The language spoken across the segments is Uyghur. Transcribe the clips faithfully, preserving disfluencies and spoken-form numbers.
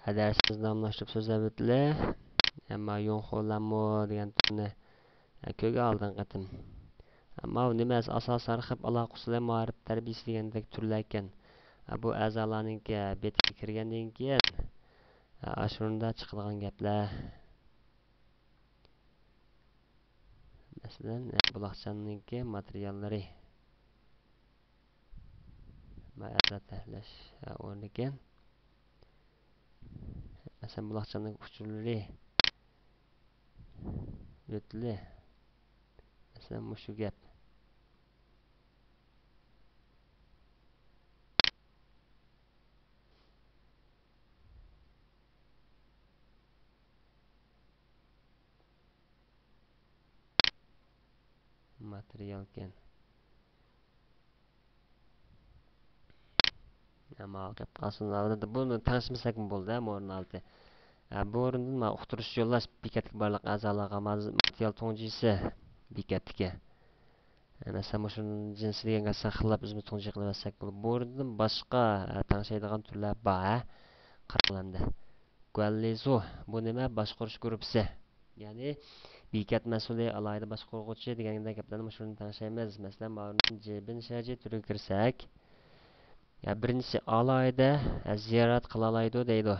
ئەدەرسىمىز ناملاشتۇرۇپ سۆزلەۋېتىلى. ئەمما يۇڭخۇلەنمۇ دېگەن تۈرنى كۆرگەن ئالدىنقى قېتىم. ماۋۇ نېمە؟ ئاساسىي ھەرىكەت ئالاقە ئۇسۇلى مائارىپ تەربىيىسى دېگەندەك تۈرلەركەن. بۇ ئەزالارنىڭكى بېتىگە كىرگەندىن كېيىن، ئاشۇرۇندا چىقىدىغان گەپلەر. مەسىلەن، بۇلاقچاننىڭكى ماتېرىياللىرى. مائارىپ تەربىيەلەش ئورنىكەن. مەسىلەن، بۇلاقچاننىڭ ئۇچۇرلىرى. ئۆتلى. مەسىلەن، مۇشۇ گەپ. ماتېرىيالكەن. ئەمما گەپ قالسۇن، بۇنى تەڭشىمىسەكمۇ بولدى، ھە، بۇ ئورۇننى ئالدى. ھە، بۇ ئورۇندىن مانا ئۇقتۇرۇش يوللاش بېكەتكە بارلىق ئەزالارغا ماتېرىيال تۇڭجىسى بېكەتتىكى. ھە، مەسىلەن، مۇشۇنىڭ جىنسى دېگەن گەپ ساقلىنىپ، ئۆزىمىز تۇڭجى قىلىۋەتسەك بولىدۇ. بۇ ئورۇندىن باشقا، ھە، تەڭشەيدىغان تۈرلەر بار، ھە. قاراڭلار ئەمدى. گۇەنلىزۇ، بۇ نېمە؟ باشقۇرۇش گۇرۇپپىسى. يەنى بېكەت مەسئۇلى، ئالاھىدە باشقۇرغۇچى دېگەندەك گەپلەرنى مۇشۇنى تەڭشەيمىز. مەسىلەن، ماۋۇنىڭ جېبىن شەجى تۈرىگە كىرسەك، يا بىرىنچىسى ئالاھىدە، ھە، زىيارەت قىلالايدۇ دەيدۇ.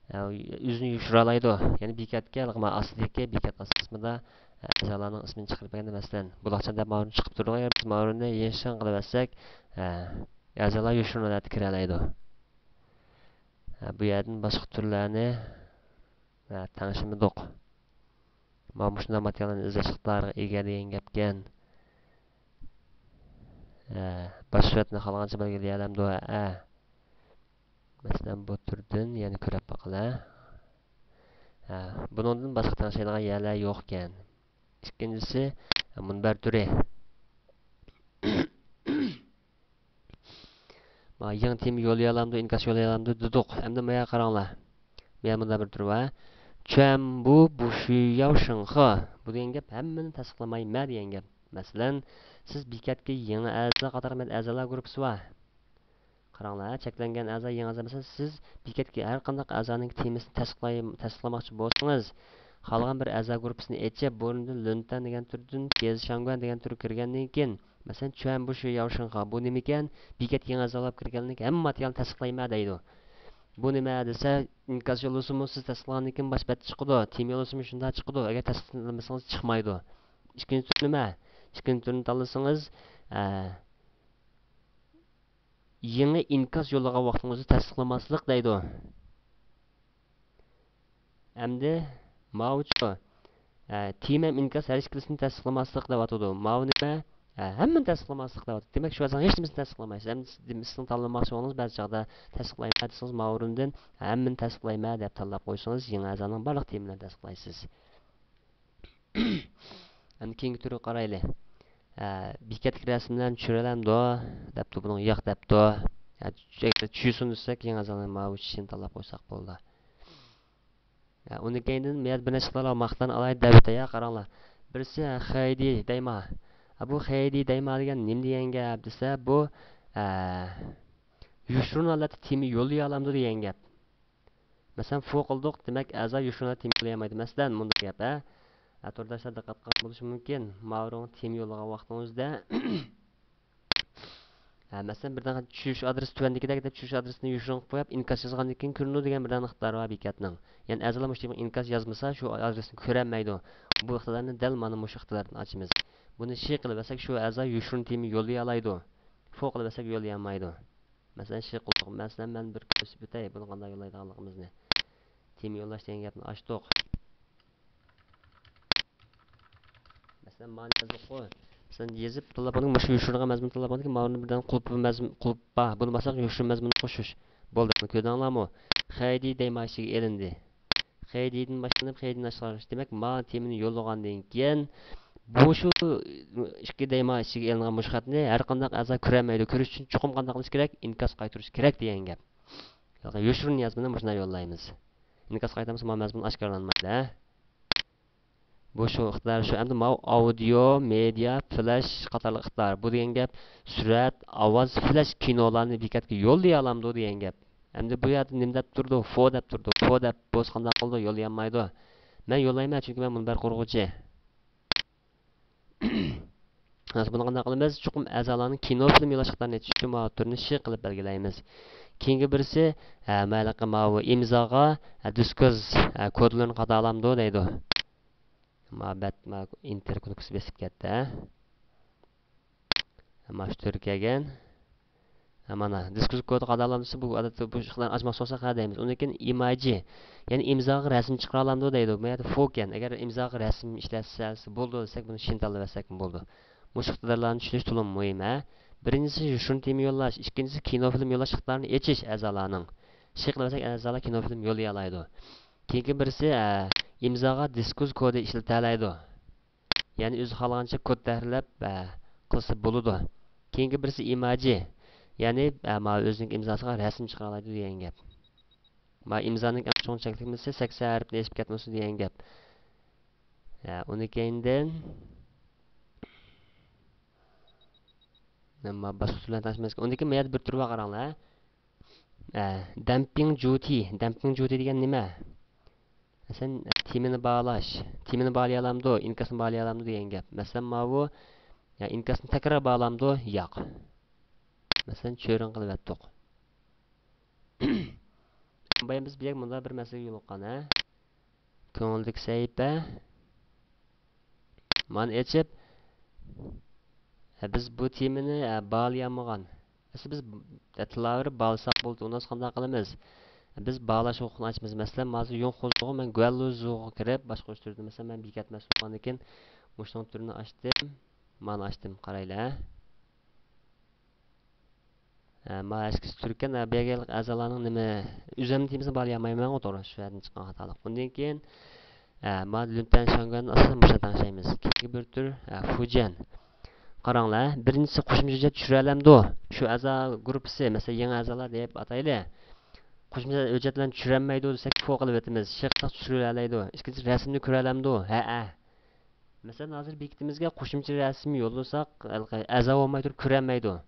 ھە، ئۆزىنى يوشۇرالايدۇ. يەنى بېكەتكە، ھېلىقى مانا ئاستىدىكى بېكەت ئاسمىدا، ھە، ئەزالارنىڭ ئىسمىنى چىقىرىپ بەرگەندە، مەسىلەن، بۇلاقچان دەپ ماۋۇنى چىقىپ تۇرىدۇ. ئەگەر بىز ماۋۇنى يېشىل قىلىۋەتسەك، ھە، ئەزالار يوشۇرۇن ھالەتتە كىرەلەيدۇ. ھە، بۇ يەردىن باشقا تۈرلەرنى، ھە، تەڭشىمىدۇق. مانا مۇشۇنداق ماتېرىياللارنى ئىزدەش ئىقتىدارىغا ئىگە دېگەن گەپكەن. ھە، باش سۈرەتنى خالىغانچە بەلگىلىيەلەمدۇ؟ ھە. مەسىلەن، بۇ تۈردىن يەنە كۆرۈپ باقىلى. ھە، بۇنىڭدىن باشقا تەڭشەيدىغان يەرلەر يوقكەن. ئىككىنچىسى، مۇنبەر تۈرى. ما يېڭى تېما يوللىيالامدۇ، ئىنكاس يوللىيالامدۇ دېدۇق. ئەمدى مايا قاراڭلار. مايا مۇنداق بىر تۈر بار. چۈەنبۇ بۇشۈيياۋ شىڭخې. بۇ دېگەن گەپ ھەممىنى تەستىقلىمايمەن دېگەن گەپ. مەسىلەن، سىز بېكەتكە يېڭى ئەزا قاتارلىق ئەزالار گۇرۇپپىسى بار. قاراڭلار، چەكلەنگەن ئەزا، يېڭى ئەزا. مەسىلەن، سىز بېكەتكە ھەر قانداق ئەزانىڭ تېمىسىنى تەستىقلاي-، تەستىقلىماقچى بولسىڭىز، خالىغان بىر ئەزا گۇرۇپپىسىنى ئېچىپ، بۇ ئورنىدىن لۈنتەن دېگەن تۈردىن، تيېزشياڭگۈەن دېگەن تۈرگە كىرگەندىن كېيىن، مەسىلەن، چۈەنبۇ شۈيياۋ شىڭخې، بۇ نېمىكەن؟ بېكەت يېڭى ئەزا بولۇپ كىرگەنلىك ھەممە ماتېرىيالنى تەستىقلايمەن دەيدۇ. بۇ نېمە دېسە، ئىنكاس يوللىسىمۇ سىز تەستىقلىغاندىن كېيىن باش بەتتە چىقىدۇ، تېما يوللىسىمۇ شۇنداق چىقىدۇ. ئەگەر تەستىقلىمىسىڭىز چىقمايدۇ. ئىككىنچى تۈر نېمە؟ ئىككىنچى تۈرنى تاللىسىڭىز، ئە، يېڭى ئىنكاس يوللىغان ۋاقتىڭىزدا تەستىقلىماسلىق دەيدۇ. ئەمدى ماۋۇچۇ؟ ھە، تېما ھەم ئىنكاس ھەر ئىككىلىسىنى تەستىقلىماسلىق دەۋاتىدۇ. ماۋۇ نېمە؟ ھە، ھەممىنى تەستىقلىماسلىق دەۋاتىدۇ. دېمەك، شۇ ئەزانىڭ ھېچنېمىسىنى تەستىقلىمايسىز. ئەمدى سىز، سىزنىڭ تاللىماقچى بولغىنىڭىز بەزى چاغدا تەستىقلايمەن دېسىڭىز، ماۋۇ ئورۇندىن ھەممىنى تەستىقلايمەن دەپ تاللاپ قويسىڭىز، يېڭى ئەزانىڭ بارلىق تېمىلىرىنى تەستىقلايسىز. ئەمدى كېيىنكى تۈرگە قارايلى. ھە، بېكەتتىكى رەسىملەرنى چۈشۈرەلەمدۇ؟ دەپتۇ، بۇنىڭغا ياق دەپتۇ. ھە، ئەگەر چۈشۈرسۇن دېسەك، يېڭى ئەزانى ماۋۇ چىشىنى تاللاپ قويساق بولىدۇ. ھە، ئۇنىڭ كەينىدىن مەيەر بىر نەچچە خىل ماقۇللارنى ئالايلى دەۋېتەي، ھە، قاراڭلار. بىرسى، ھە، خېيدى دەيما. ھە، بۇ خېيدى دەيما دېگەن نېمە دېگەن گەپ دېسە، بۇ، ھە، يوشۇرۇن ھالەتتە تېما يوللىيالامدۇ دېگەن گەپ. مەسىلەن، فۇ قىلدۇق، دېمەك، ئەزا يوشۇرۇن تېما يوللىيالمايدۇ. مەسىلەن، مۇنداق گەپ، ھە. ھە، تورداشلار دىققەت قىلغان بولۇشى مۇمكىن. ماۋۇنىڭ تېما يوللىغان ۋاقتىڭىزدا، ھە، مەسىلەن، بىردەك چۈشۈرۈش ئادرېسى تۆۋەندىكىدەك دەپ چۈشۈرۈش ئادرېسىنى يوشۇرۇن قىلىپ قويۇپ، ئىنكاس يازغاندىن كېيىن كۆرۈنىدۇ دېگەن بىردەك ئىقتىدارى بار بېكەتنىڭ. يەنى ئەزالار مۇشۇ تېمىغا ئىنكاس يازمىسا، شۇ ئادرېسنى كۆرەلمەيدۇ. بۇ ئىقتىدارنى دەل مانا مۇشۇ ئىقتىداردىن ئاچىمىز. بۇنى شى قىلىۋەرسەك، شۇ ئەزا يوشۇرۇن تېما يوللىيالايدۇ. فۇ قىلىۋەرسەك يوللىيالمايدۇ. مەسىلەن، شى قىلدۇق. مەسىلەن، مەن بىر كۆرسىتىپ ئۆتەي، بۇنى قانداق يوللايدىغانلىقىمىزنى. تېما يوللاش دېگەن گەپنى ئاچتۇق. مەسىلەن، مانا يازدۇققۇ. مەسىلەن، يېزىپ تاللاپ بولدۇق، مۇشۇ يوشۇرۇنغان مەزمۇن تاللاپ بولدۇق، ماۋۇنى بىردەم قۇلۇپ مەزمۇن، قۇلۇپ بار. بۇنى باسساق، يوشۇرۇن مەزمۇننى قوشۇش. بولدى، بۇنى كۆردۈڭلارمۇ؟ خېيدى دەيما ئىچىگە ئېلىندى. خېيدىدىن باشلىنىپ، خېيدىدىن ئاشقارغىچە. دېمەك، مانا تېمىنى يوللىغاندىن كېيىن، بۇ شۇ ئىككى دەيما ئىچىگە ئېلىنغان مۇشۇ خەتنى ھەر قانداق ئەزا كۆرەلمەيدۇ. كۆرۈش ئۈچۈن چوقۇم قانداق قىلىش كېرەك؟ ئىنكاس قايتۇرۇش كېرەك دېگەن گەپ. يوشۇرۇن يازمىنى مۇشۇنداق يوللايمىز. ئىنكاس قايتۇرمىسا، مانا مەزمۇن ئاشكارىلانمايدۇ، ھە؟ بۇ شۇ ئىقتىدار، شۇ ئەمدى ماۋۇ ئاۋدىيو، مېدىيا، فلەش قاتارلىق ئىقتىدار. بۇ دېگەن گەپ سۈرەت، ئاۋاز، فلەش كىنولارنى بېكەتكە يوللىيالامدۇ دېگەن گەپ. ئەمدى بۇ يەردە نېمە دەپ تۇرىدۇ؟ فو دەپ تۇرىدۇ. فو دەپ بولسا قانداق قىلىدۇ؟ يوللىيالمايدۇ. مەن يوللايمەن، چۈنكى مەن مۇنبەر قۇرغۇچى. ئەمسە بۇنى قانداق قىلىمىز؟ چوقۇم ئەزالارنىڭ كىنو فىلىم يوللاشلىقلىرىنى ئېچىش ئۈچۈن ماۋۇ تۈرنى شى قىلىپ بەلگىلەيمىز. كېيىنكى بىرسى، ھە، مەلىقى ماۋۇ ئىمزاغا، ھە، دىسكوز، ھە، كودلىرىنى قاتا ئالامدۇ دەيدۇ. ما بەت، ما ئىنتېر كۇنۇپكىسى بېسىپ كەتتى، ھە. ما شۇ تۈر كەلگەن. ھە، مانا، دىسكوز كودى قاتا ئالامدۇ دېسە، بۇ ئادەتتە بۇ ئىشلارنى ئاچماقچى بولساق، ھە دەيمىز. ئۇندىن كېيىن ئىمايجى، يەنى ئىمزاغا رەسىم چىقىرالايدۇ دەيدۇ. بۇ يەردە فوكەن، ئەگەر ئىمزاغا رەسىم ئىشلەتسە بولىدۇ دېسەك، بۇنى شىنتاللىۋەتسەكمۇ بولىدۇ. مۇشۇ ئىقتىدارلارنى چۈشىنىش تولىمۇ مۇھىم، ھە. بىرىنچىسى، شۇنى تېما يوللاش، ئىككىنچىسى، كىنو فىلىم يوللاش ئىقتىدارىنى ئېچىش ئەزالارنىڭ. شى قىلىۋەتسەك، ئەزالار كىنو فىلىم يوللىيالايدۇ. كېيىنكى بىرسى، ئە، ئىمزاغا دىسكوز كودى ئىشلىتەلەيدۇ. يەنى ئۆزى خالىغانچە كود تەھرىرلەپ، ئە، قىلسا بولىدۇ. كېيىنكى بىرسى ئىماجى، يەنى، ئە، ماۋۇ ئۆزىنىڭ ئىمزاسىغا رەسىم چىقىرالايدۇ دېگەن گەپ. ماۋۇ ئىمزانىڭ ئەڭ چوڭ چەكلىمىسى سەكسەن ھەرپنى ئېشىپ كەتمىسۇن دېگەن گەپ. ئە، ئۇنى كەينىدىن، ماۋۇ باشقا تۈرلەرنى تەڭشىمەسكەن. ئۇندىن كېيىن ما يەردە بىر تۈر بار، قاراڭلار. ئە، دەمپىڭ جۇتى. دەمپىڭ جۇتى دېگەن نېمە؟ مەسىلەن، تېمىنى باھالاش. تېمىنى باھالىيالامدۇ، ئىنكاسنى باھالىيالامدۇ دېگەن گەپ. مەسىلەن، ماۋۇ، يا ئىنكاسنى تەكرار باھالامدۇ؟ ياق. مەسىلەن، چۆرۈڭ قىلىۋەتتۇق. بايام بىز بۇ يەرگە مۇنداق بىر مەسىلىگە يولۇققان، ھە؟ كۆڭۈلدىكى سەھىپە. مانا ئېچىپ، ھە، بىز بۇ تېمىنى، ھە، باھالىيالمىغان. ئەسلى بىز، ھە، تىللاۋېرىپ باھالىساق بولىدۇ. ئۇنداق قانداق قىلىمىز؟ بىز باھالاش ھوقۇقىنى ئاچىمىز. مەسىلەن، ھازىر يۇڭخۇزۇغا مەن گۈەنلۇزۇغا كىرىپ باشقۇرۇش تۈرىدە، مەسىلەن، مەن بىكەتمەسلىك بولغاندىن كېيىن مۇشۇنىڭ تۈرىنى ئاچتىم. مانا ئاچتىم، قارايلى، ھە. ھە، ما ئەسكىسى تۈركەن، ھە، بۇ يەرگە ئەزالارنىڭ نېمە، ئۆزەمنىڭ تېمىسىنى باھالىيالمايمەنغۇ، توغرا، شۇ يەردىن چىققان خاتالىق. ئۇندىن كېيىن، ھە، ما لۈنتەن شاڭگۈەن ئاساسەن مۇشۇنى تەڭشەيمىز. كېيىنكى بىر تۈر، ھە، فۇجيەن. قاراڭلار، بىرىنچىسى قوشۇمچە ھۆججەت چۈشۈرەلەمدۇ؟ شۇ ئەزا گۇرۇپپىسى، مەسىلەن، يېڭى ئەزالار دەپ ئاتايلى. قوشۇمچە ھۆججەتلەرنى چۈشۈرەلمەيدۇ دېسەك، فو قىلىۋېتىمىز. شى قىلساق چۈشۈرەلەيدۇ. ئىككىنچىسى رەسىمنى كۆرەلەمدۇ؟ ھەئە. مەسىلەن، ھازىر بېكىتىمىزگە قوشۇمچە رەسىم يوللىساق، ھېلىقى ئەزا بولماي تۇرۇپ كۆرەلمەيدۇ.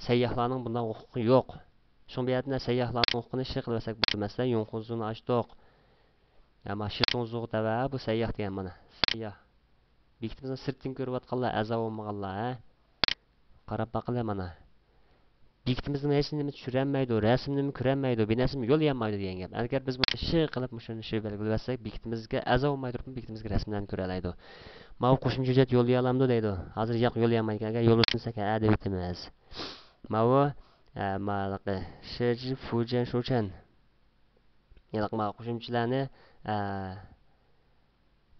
سەيياھلارنىڭ بۇنداق ھوقۇقى يوق. شۇڭا بۇ يەردە سەيياھلارنىڭ ھوقۇقىنى شى قىلىۋەتسەك بولىدۇ. مەسىلەن، يۇڭخۇزۇنى ئاچتۇق. ئەمما شىتۇڭزۇغ تەۋە بۇ سەيياھ دېگەن مانا. سەيياھ. بېكىتىمىزنىڭ سىرتىدىن كۆرۈۋاتقانلار، ئەزا بولمىغانلار، ھە؟ قاراپ باقىلى مانا. بېكىتىمىزنىڭ ھېچ نېمە چۈشۈرەلمەيدۇ، رەسىمنىمۇ كۆرەلمەيدۇ، بىر نەرسىمۇ يوللىيالمايدۇ دېگەن گەپ. ئەگەر بىز بۇنى شى قىلىپ مۇشۇنى شى بەلگىلىۋەتسەك، بېكىتىمىزگە ئەزا بولماي تۇرۇپمۇ بېكىتىمىزگە رەسىملەرنى كۆرەلەيدۇ. ماۋۇ قوشۇمچە ھۆججەت يوللىيالامدۇ دەيدۇ. ھازىر ياق، يوللىيالمايدىكەن. ئەگەر يوللىسۇن دېسەك، ھە دەۋېتىمىز. ماۋۇ، ئە، ماۋۇ شىجى فۇجيەن شۇچەن. ھېلىقى ماۋۇ قوشۇمچىلارنى، ئە،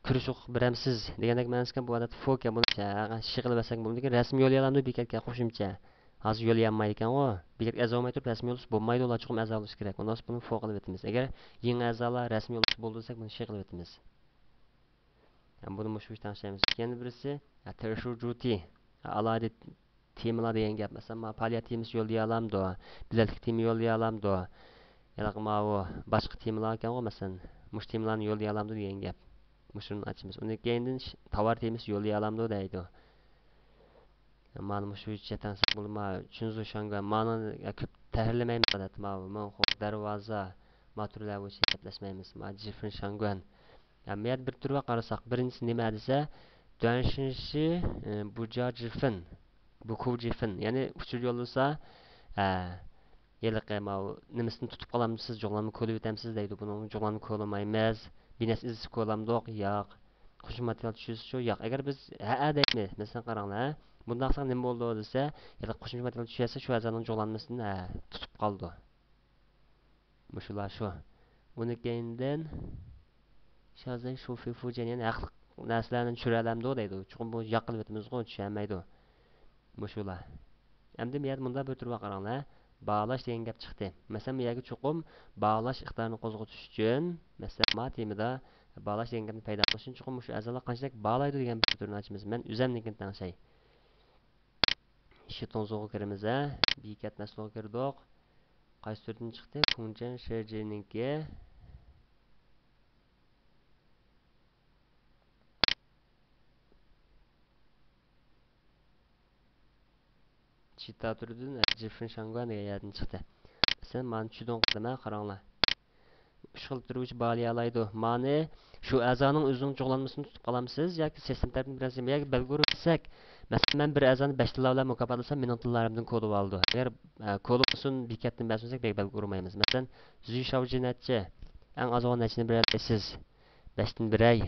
كۆرۈش ھوقۇقى بېرەمسىز دېگەندەك مەنىسىكەن. بۇ ئادەتتە فوكەن، بۇنى شى قىلىۋەتسەك بولىدۇ. لېكىن رەسىم يوللىيالامدۇ بېكەتكە قوشۇمچە؟ ھازىر يوللىيالمايدىكەنغۇ. بېكەتكە ئەزا بولماي تۇرۇپ رەسىم يوللىسا بولمايدۇ، ئۇلار چوقۇم ئەزا بولۇشى كېرەك. ئۇنداق بولسا بۇنى فو قىلىۋېتىمىز. ئەگەر يېڭى ئەزالار رەسىم يوللىسا بولىدۇ دېسەك، بۇنى شى قىلىۋېتىمىز. بۇنى مۇشۇ بويىچە تەڭشەيمىز. يەنە بىرسى، تىرىشۇ جۇتى، ئالاھىدە تېمىلار دېگەن گەپ. مەسىلەن، مانا پائالىيەت تېمىسى يوللىيالامدۇ؟ بېلەتلىك تېما يوللىيالامدۇ؟ ياكى ماۋۇ باشقا تېمىلار ئىكەنغۇ، مەسىلەن، مۇشۇ تېمىلارنى يوللىيالامدۇ دېگەن گەپ. مۇشۇنى ئاچىمىز. ئۇنىڭ كەينىدىن ش-، تاۋار تېمىسى يوللىيالامدۇ دەيدۇ. مانا مۇشۇ بويىچە تەڭشەپ بولىدۇ. ما چۈنزۇ شاڭگۈەن، مانى كۆپ تەھرىرلىمەيمىز ئادەتتە. ماۋۇ مىڭخۇ دەرۋازا، ما تۈرلەر بويىچە گەپلەشمەيمىز. ما جىفېن شاڭگۈەن. ئەمما يەنە بىر تۈر بار قارىساق، بىرىنچىسى نېمە دېسە، دۇەنشىنشى، ئى، بۇجا جىفېن، بۇكۇ جىفېن، يەنى ئۇچۇر يوللىسا، ئە، ھېلىقى ماۋۇ نېمىسىنى تۇتۇپ قالامسىز، جۇغلانما كولىۋېتەمسىز دەيدۇ. بۇنىڭ جۇغلانما كولىمايمىز. بىنەس ئىزىسى كولامدۇق؟ ياق. قوشۇمچە ماتېرىيال چۈشۈرسىچۇ؟ ياق. ئەگەر بىز ھەئە دەيمىز، مەسىلەن، قاراڭلار، ھە؟ بۇنداق قىلساق نېمە بولىدۇ دېسە، ھېلىقى قوشۇمچە ماتېرىيال چۈشۈرسە، شۇ ئەزانىڭ جۇغلانمىسىنى، ھە، تۇتۇپ قالىدۇ. مۇشۇلار شۇ. ئۇنىڭ كەينىدىن شازەي شۇفى فۇجيەن، يەنى ھەقلىق نەرسىلەرنى چۈشۈرەلەمدۇ دەيدۇ. چوقۇم بۇ ياق قىلىۋېتىمىزغۇ، چۈشەلمەيدۇ. مۇشۇلار. ئەمدى بۇ يەردە مۇنداق بىر تۈر بار، قاراڭلار. باھالاش دېگەن گەپ چىقتى. مەسىلەن، بۇ يەرگە چوقۇم باھالاش ئىقتىدارىنى قوزغىتىش ئۈچۈن، مەسىلەن، ما تېمىدا باھالاش دېگەن گەپنى پەيدا قىلىش ئۈچۈن چوقۇم مۇشۇ ئەزالار قانچىلىك باھالايدۇ دېگەن بىر تۈرنى ئاچىمىز. مەن ئۆزەمنىڭكىنى تەڭشەي. شىتۇڭزۇغا كىرىمىز، ھە. بىكەتمەسلىكقا كىردۇق. قايسى تۈردىن چىقتى؟ كۇڭجيەن شېجىنىڭكى. چىتا تۈردىن، ھە، جىفېن شاڭگۇەن دېگەن يەردىن چىقتى. مەسىلەن، مانا چۈشىدىغان قىلدىم، ھە، قاراڭلار. ئۈچ خىل تۈرگۈچ باھالىيالايدۇ. مانى شۇ ئەزانىڭ ئۆزىنىڭ جۇغلانمىسىنى تۇتۇپ قالامسىز ياكى سىستېما تەرىپىدىن بېرەمسىز؟ ياكى بەلگە ئۇرۇپ بەرسەك، مەسىلەن، مەن بىر ئەزانى بەش تىللا بىلەن مۇكاپاتلىسام، مېنىڭ تىللارىمدىن كودا ئالىدۇ. ئەگەر، ئە، كودا بولسۇن، بېكەتتىن بەرسىمىزەك، بەلگە بەلگە ئۇرمايمىز. مەسىلەن، زۈي شاۋجى نەچچە؟ ئەڭ ئاز بولغان نەچچىنى بېرەلەيسىز؟ بەشتىن بېرەي.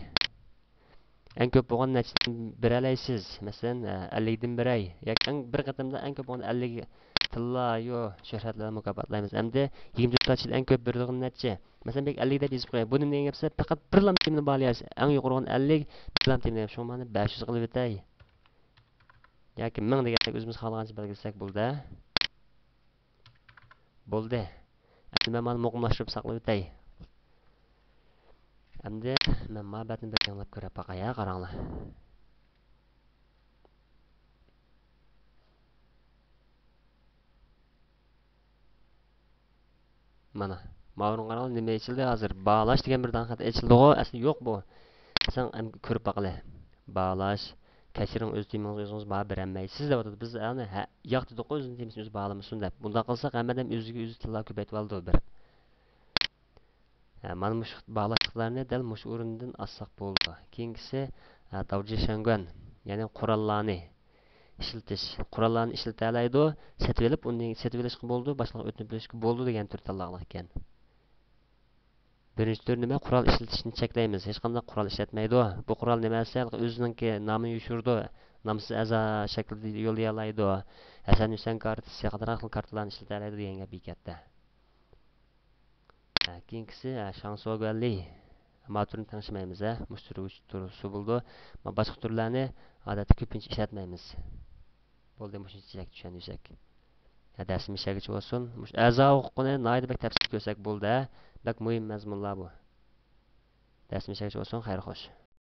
ئەڭ كۆپ بولغان نەچچىدىن بېرەلەيسىز؟ مەسىلەن، ئەللىكتىن بېرەي. ياكى ئەڭ بىر قېتىمدا ئەڭ كۆپ بولغان ئەللىك تىللا، يو، شۆھرەت بىلەن مۇكاپاتلايمىز. ئەمدى يىگىرمە تۆت تال ئىچىدە ئەڭ كۆپ بېرىدىغىنى نەچچە؟ مەسىلەن، بەك ئەللىك دەپ يېزىپ قوياي. بۇ نېمە دېگەن گەپ دېسە، پەقەت بىرلا تېمىنى باھالىيالايسىز. ئەڭ يۇقىرى بولغان ئەللىك، بىرلا تېمىنى. شۇڭا مانا بەش يۈز قىلىۋېتەي. ياكى مىڭ دېگەندەك ئۆزىمىز خالىغانچە بەلگىلىسەك بولدى. بولدى. ئەمدى مەن مانا مۇقىملاشتۇرۇپ ساقلىۋېتەي. ئەمدى مەن ما بەتنى بىر يېڭىلاپ كۆرۈپ باقاي، ھە، قاراڭلار. مانا، ماۋۇنى قاراڭلار، نېمە ئېچىلدى ھازىر؟ باھالاش دېگەن بىر دانە خەت ئېچىلدىغۇ؟ ئەسلى يوق بۇ. سەن ئەمدى كۆرۈپ باقىلى. باھالاش. كەچۈرۈڭ، ئۆز تېمىڭىزغا ئۆزىڭىز باھا بېرەلمەيسىز دەۋاتىدۇ. بىز ئەنە ھە، ياق دېدۇققۇ، ئۆزىنىڭ تېمىسىنى ئۆزى باھالىمىسۇن دەپ. بۇنداق قىلساق، ھەممە ئادەم ئۆزىگە ئۆزى تىللا كۆپەيتىۋالىدۇ بېرىپ. ھە، مانا مۇشۇ باھالاش ئىقتىدارىنى دەل مۇشۇ ئورۇندىن ئالساق بولىدۇ. كېيىنكىسى، ھە، داۋجى شەنگۈەن، يەنى قوراللارنى ئىشلىتىش. قوراللارنى ئىشلىتەلەيدۇ، سېتىۋېلىپ، ئۇنى سېتىۋېلىشقا بولىدۇ، باشقىلارغا ئۆتۈنۈپ بېرىشكە بولىدۇ دېگەن تۈر تاللاغلىق ئىكەن. بىرىنچى تۈر نېمە؟ قورال ئىشلىتىشنى چەكلەيمىز. ھېچقانداق قورال ئىشلەتمەيدۇ. بۇ قورال نېمە دېسە، ئۆزىنىڭكى نامىنى يوشۇرىدۇ. نامسىز ئەزا شەكلىدە يوللىيالايدۇ. ھەسەن ھۈسەن كارتىسى قاتارلىق خىل كارتىلارنى ئىشلىتەلەيدۇ دېگەن گەپ بېكەتتە. ھە، كېيىنكىسى، ھە، شاڭ سوگۈەنلى. ما تۈرنى تەڭشىمەيمىز، ھە. مۇشۇ تۈر، ئۇ تۈر ئۇسسۇل بولىدۇ. ما باشقا تۈرلەرنى ئادەتتە كۆپىنچە ئىشلەتمەيمىز. بولدى، مۇشۇنچە چۈشەندۈرسەك. ھە، دەرسىمىز شەگىچە بولسۇن. مۇشۇ ئەزا ھوقۇقىنى ناھايىتى بەك تەپسىلىي كۆرسەك بولدى، ھە. بەك مۇھىم مەزمۇنلار بۇ. دەرسىمىز شەگىچە بولسۇن. خەير خوش.